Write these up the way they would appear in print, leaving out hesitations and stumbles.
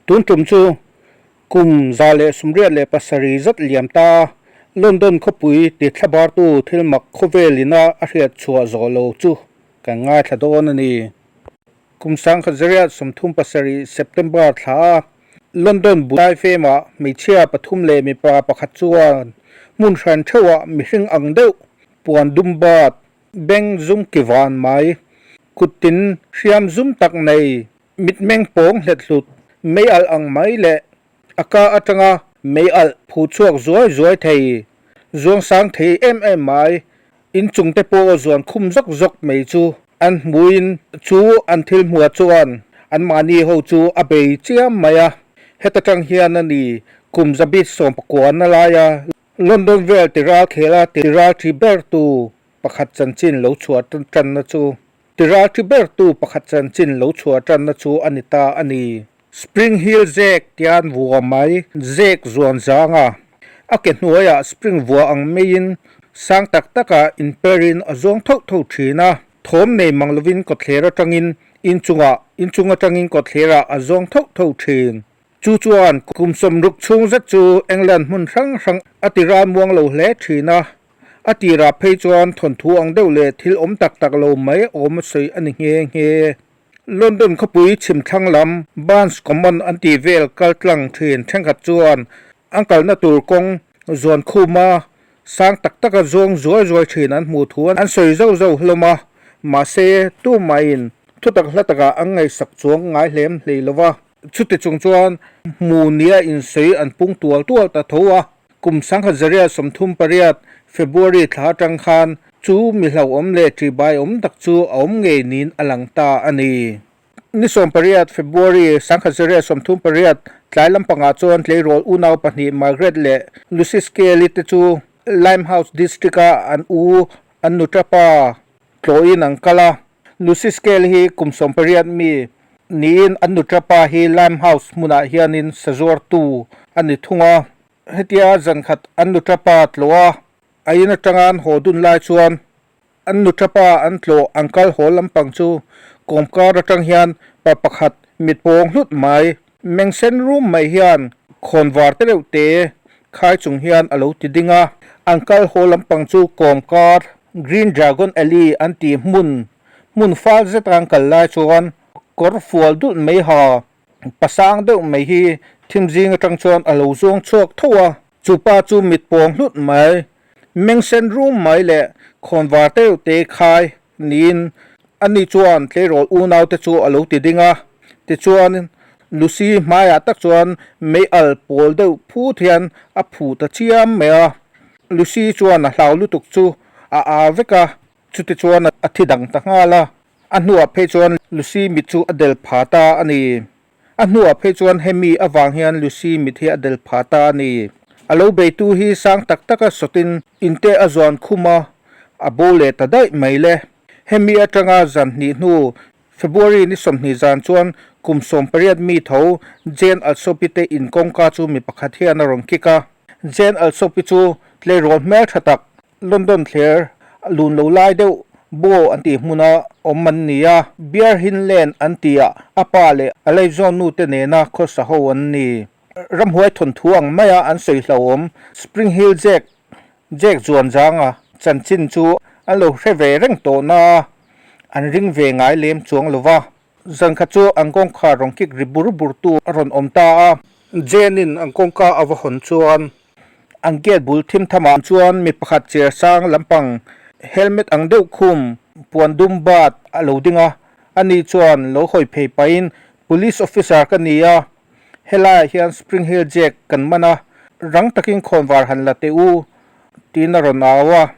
Tun tum chu kum 187 zat liam ta London khawpui ti thlabartu thil mak khawvel ina a hriat chhuah zawh lo chu kan ngaithla dawn a ni. Kum 1937 September thla a London bul daifemah hmeichhia pathum leh mipa pakhat chuan hmun hran theuhah mihring ang deuh puan dum bat beng zum ki van mai, kut tin hriam zum tak nei, mitmeng pawng hlet hlut, mei alh ang mai leh a ka atanga mei alh phu chhuak zuai zuai thei, zuang sang thei em em mai, inchung te pawh zuan khum zawk zawk mai chu an hmuin chu an thil hmuah chuan anmahni ho chu a bei chiam mai a. Heta tang hian a ni kum 119 na laia London vel tiral khela tiral thi bertu pakhat chanchin lo chhuah tanna chu tiral thi bertu pakhat chanchin lo chhuah tanna chu a ni ta a ni. Spring Hill zek tian vua mai zek zuan zanga a ke hnuaiah spring vua ang maiin sang tak taka inperin a zuang tho tho thin a, thawm nei mang lovin kawtthler atangin inchungah inchung atangin kawtthlerah a zuang tho tho thin. Chu chuan kum 60 chhung zet chu England hmun hrang hrang a ti ralmuang lo hle thin a, a tirah phei chuan thawnthu ang deuh leh thil awm tak tak lo mai awm a sawi a ni nghe nghe. London khawpui chhim thlang lam Barnes Common an tih vel kal tlang thin thenkhat chuan an kalna tur kawng zuan khuma sang tak taka zuang zuai zuai thin an hmuh thu an sawi zauh zauh hlawm a, mahse tumaiin thutak hla takah an ngaihsak chuang ngai hlem hlei lo va. Chuti chung chuan hmu nia insawi an pung tual tual ta tho a, kum 1938 February thla atang khan chu mi hlauhawm leh ṭihbai awm tak chu a awm ngei niin a lang ta a ni. Ni 18 February 1938 tlai lampangah chuan tleirawl unau pahnih Margaret leh Lucy Skelly te chu Limehouse District-a an u an nuṭapa tlawhin an kal a. Lucy Scale hi kum 18 mi niin an nuṭapa hi Limehouse hmunah hianin sazuartu a ni thung a. Hetia zan khat an nuṭapa tlawh a, a in atanga an haw dun lai chuan an nuṭapa an tlawh an kal haw lampang chu kawmkar atang hian pa pakhat mit pawng hlut mai, meng sen rum mai hian khawnvar te reuh te khai chung hian a lo ti ding a. An kal haw lampang chu kawmkar Green Dragon Alley an tih hmun hmun fal zet a an kal lai chuan kawr fual dulh mai ha pasang deuh mai hi thim zing atang chuan a lo zawng chhuak tho a. Chu pa chu mit pawng hlut mai, meng sen rum mai leh khawnvar te te khai niin ani chuan tleirawl unau te chu a lo ti ding a. Tichuan Lucy hmaiah tak chuan mei al pawl deuh phut hian a phuh ta chiam mai a. Lucy chuan a hlau lutuk chu a aa vek a, chuti chuan a thi dang ta nghal a. A hnuah phei chuan Lucy mit chu a del pha ta a ni. A hnuah phei chuan hemi avang hian Lucy mit hi a del pha ta a ni. A lo beitu hi sang tak taka sawtin inte a zuan khum a, a bo leh ta daih mai le. Hemi atanga zan hnih hnu February ni 20 zan chuan kum 18 mi tho Jane Alsopi te in kawngka chu mi pakhat hian a rawn kik a. Jane Alsopi chu tleirawl hmel tha tak London thler lun lo lai deuh Bow an tih hmuna awm an ni a, Bear Hill Lane an tihah a pa leh a laizawn nu te nena khawsa ho an ni. Ramhuai thawnthu ang maia an sawi hlauhawm Spring Hill Jack Jack Zuanzanga chanchin chu an lo hre ve reng tawh na a, an ring ve ngai lem chuang lo va. Zan khat chu an kawngkhar rawn kik ri bur bur tu a rawn awm ta a. Jane-in an kawngka a va hawn chuan an gate bul thim thamah chuan mi pakhat chair sang lampang helmet ang deuh khum puan dum bat a lo ding a, ani chuan lo hawi phei pahin Police officer ka ni a, helaiah hian Spring Hill Jack kan man a, rang takin khawnvar han la teh u tiin a rawn au a.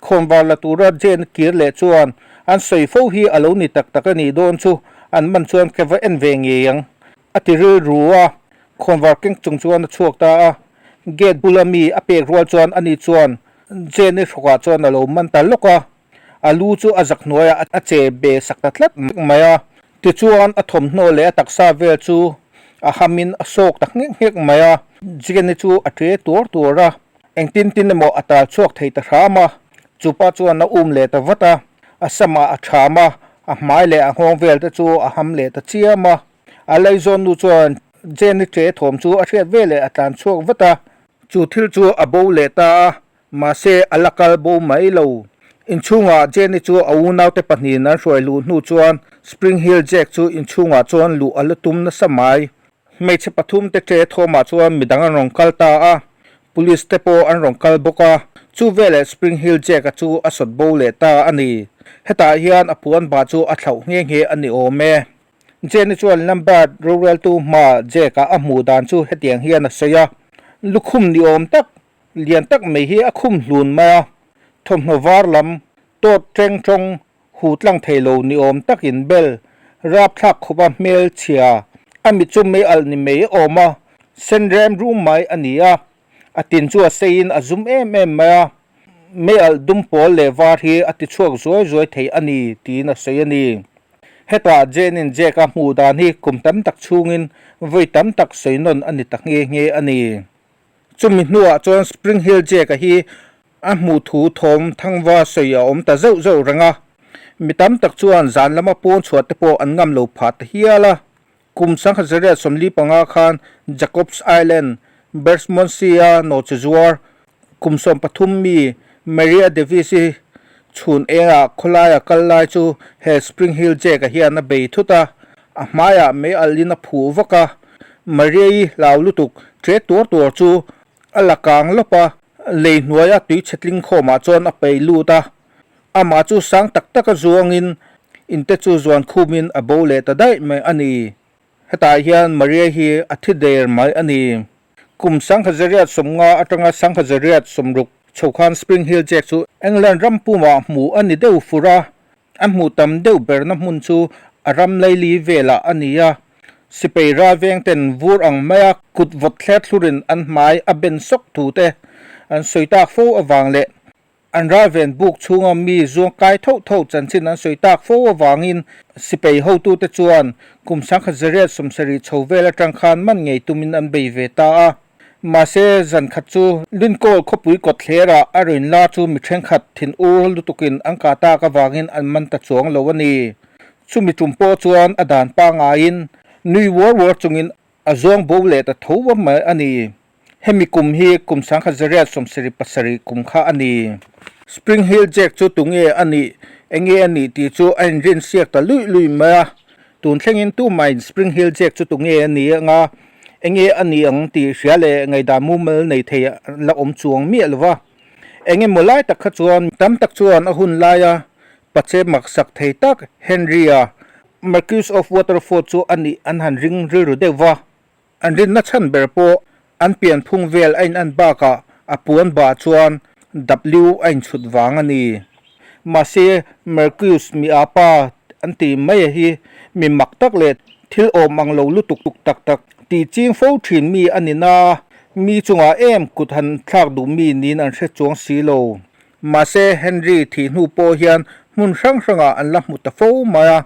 Khawnvar la tura Jane kir leh chuan an sawi fo hi a lo ni tak tak a nih dawn chu an man chuan ka va en ve ngei ang a ti rilru a, khawnvar keng chung chuan a chhuak ta a. Gate bula mi a pek rual chuan ani chuan Jane-i hrawkah chuan a lo man ta lawk a, a lu chu a zak hnuaiah a che be sak ta tlat mai a. Tichuan a thawmhnaw leh a taksa vel chu a hamin a sawk ta nghek nghek mai a, Jane-i chu a ṭe tuar tuar a. Engtin tin emaw a tal chhuak thei ta hram a, chupa chuan a um leh ta vat a, a samah a ṭham a, a hmai leh a nghawng vel te chu a ham leh ta chiam a. A laizawn nu chuan Jane-i ṭe thawm chu a hriat veleh a tlan chhuak vat a. Chu thil chu a bo leh ta a, mahse a la kal bo mai lo. Inchhungah Jane-i chu a unaute pahnihin an hruai luh hnu chuan Spring Hill Jack chu inchhungah chuan luh a la tum nasa mai. Hmeichhe pathumte ṭe thawmah chuan midang an rawn kal ta a, Police te pawh an rawn kal bawk a, chu veleh Spring Hill Jack-a chu a sawt bo leh ta a ni. Hetah hian a puan bah chu a thlauh nghe nghe a ni awm e. Jenny chuan Lambert roreltu hmaa Jack-a a hmuh dan chu hetiang hian a sawi a, Lukhum ni awm tak, lian tak mai hi a khum hlun mai a, thawmhnaw var lam tawt teng tawng Hu tlang thei lo ni awm takin bel rapthlak khawpa hmel chhia a mit chu mei alh ni mai awm a, sen rem rum mai a ni a, a tin chu a seiin a zum em em mai a, mei alh dum pawl leh var hi a ti chhuak zuai zuai thei a ni tiin a sawi a ni. Hetah Jane-in Jack-a hmuh dan hi kum tam tak chhungin vawi tam tak sawi nawn a ni ta nghe nghe a ni. Chumi hnuah chuan Spring Hill Jack-a hi a hmuh thu thawm thangva sawi a awm ta zeuh zeuh reng a. Mi tam tak chuan zan lama pawn chhuah te pawh an ngam lo phah ta hial a. Kum 1945 khan Jacobs Island, Bermondsey-a nawhchi zuar kum 13 mi Maria Davis-i chhun engah khawlaia kal lai chu he Spring Hill Jack-a hian a bei thut a, a hmaiah mei alhin a phuh vak a. Maria-i hlau lutuk ṭe tuar tuar chu a la kang lawp a, lei hnuaia tui chhe tling khawmah chuan a pei lut a, amah chu sang tak taka zuangin inte chu zuan khumin a bo leh ta daih mai a ni. Hetah hian Maria hi a thi der mai a ni. Kum 1950 atanga 1960 chho khan Spring Hill Jack chu England ram pumah hmuh a ni deuh fur a, a hmuh tam deuh berna hmun chu a ram laili velah a ni a. Sipai ralveng ten vur ang maia kut vawt thler thlurin an hmai a ben sawk thu te an sawi tak fo avang leh An ralven buk chhunga mi zuang kai tho tho chanchin an sawi tak fo avangin sipai hotute chuan kum 1970 chho vel atang khan man ngei tumin an bei ve ta a. Mahse, zan khat chu Lincoln khawpui kawt thlerah a rawn la chu mi thenkhat thin ur lutukin an kah tak avangin an man ta chuang lo a ni. Chumi tum pawh chuan a dan pangaiin nui uar uar chungin a zuang bo leh ta tho va mai a ni. Hemi kum hi kum 1977 kum kha a ni. Spring Hill Jack chu tunge a nih, enge a nih tih chu a inrinsiak ta luih luih mai a. Tun thlengin tumahin Spring Hill Jack chu tunge a ni anga, enge a nih ang tih hria leh ngaihdan mumal nei thei la awm chuang miah lo va. Engemaw lai tak kha chuan tam tak chuan a hun laia pache maksak thei tak Henry-a, Marquis of Waterford chu a nih an han ring rilru deuh va. An rinna chhan ber pawh an pianphung vel a inan bakah a puan bah chuan W a inchhut vang a ni. Mahse, Marcus mi a pa an tih mai a hi mi mak tak leh thil awm ang lo lutuk tak tak tih ching fo thin mi a ni na, mi chungah em kut han thlak duh mi niin an hre chuang si lo. Mahse, Henry thih hnu pawh hian hmun hrang hrangah an la hmu ta fo mai a.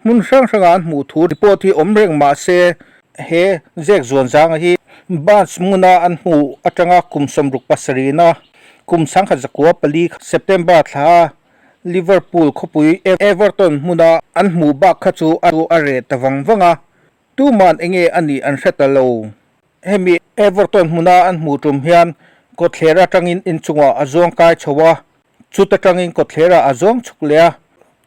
Hmun hrang hrangah an hmuh thu report hi awm reng mah se, he zek zuan zanga hi Barnes hmuna an hmuh atanga kum 67na kum 1904 September thla Liverpool khawpui Everton hmuna an hmuh bak kha chu a reh ta vang vang a, tuman enge a nih an hre ta lo. Hemi Everton hmuna an hmuh tum hian kawtthler atangin inchungah a zuang kai chho a, chuta tangin kawtthlerah a zuang chhuk leh a,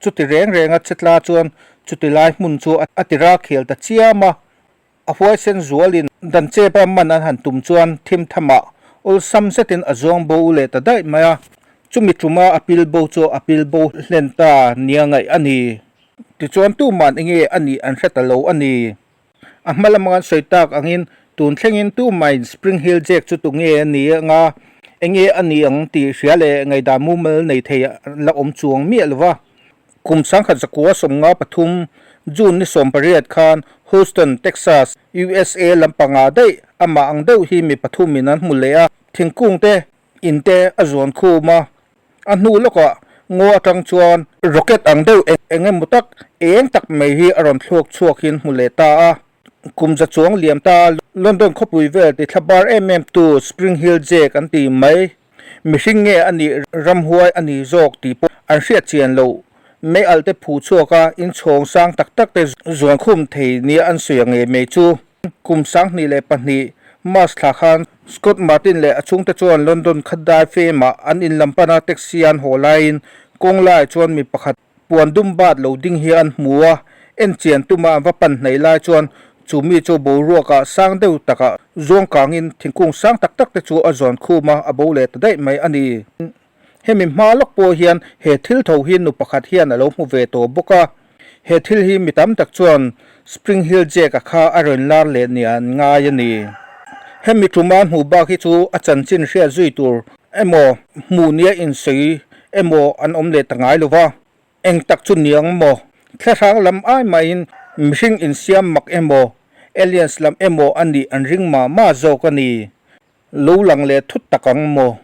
chuti reng renga chetla chuan chuti lai hmun chu a ti ral khel ta chiam a. A huaisen zualin dan chepa man an han tum chuan thim thamah awlsam zetin a zuang bo leh ta daih mai a, chumi tuma a pil bo chu a pil bo hlen ta nia ngaih a ni. Tichuan tuman enge a nih an hre ta lo a ni. A hma lama kan sawi tak angin tun thlengin tumahin Spring Hill Jack chu tunge a ni anga enge a ni ang tih hria leh ngaihdan mumal nei thei la awm chuang miah lo va. Kum 1953 June ni 18 khan Houston, Texas, USA lampangah daih amah ang deuh hi mi pathumin an hmu leh a, thingkung te in te a zuan khum a. A hnu lawkah ngaw atang chuan rocket ang deuh eng emaw tak eng tak mai hi a rawn thluak chhuakin hmu leh ta a. Kum za chuang liam ta London khawpui vel ti thla bar em em tu Spring Hill Jack an ti mai. Mihring nge a nih ramhuai a ni zawk tih pawh an hriat chian loh. Mei alh te phuh chhuak a inchhawng sang tak tak te zuan khum thei nia an sawi ang em mai chu. Kum 2002 March thla khan Scott Martin leh a chhungte chuan London khatdai fame-ah an in lam pana taxi an haw laiin kawng laiah chuan mi pakhat puan dum bat lo ding hi an hmu a, en chian tuma an va pan hnaih lai chuan chu mi chu boruakah sang deuh takah zuang kangin thingkung sang tak tak te chu a zawn khum a, a bo leh ta daih mai a ni. Hemi hma lawk pawh hian he thil tho hi nu pakhat hian a lo hmu ve tawh bawk a, he thil hi mi tam tak chuan Spring Hill Jack-a kha a rawn lar leh nia an ngai a ni. Hemi tuma hmuh bak hi chu a chanchin hriat zui tur emaw hmuh nia insawi emaw an awm leh ta ngai lo va, eng tak chu niang maw? Thlahrang lam ai maiin mihring insiam mak emaw aliens lam emaw a nih an ring mah mah zawk a ni. Lo lang leh thut tak ang maw?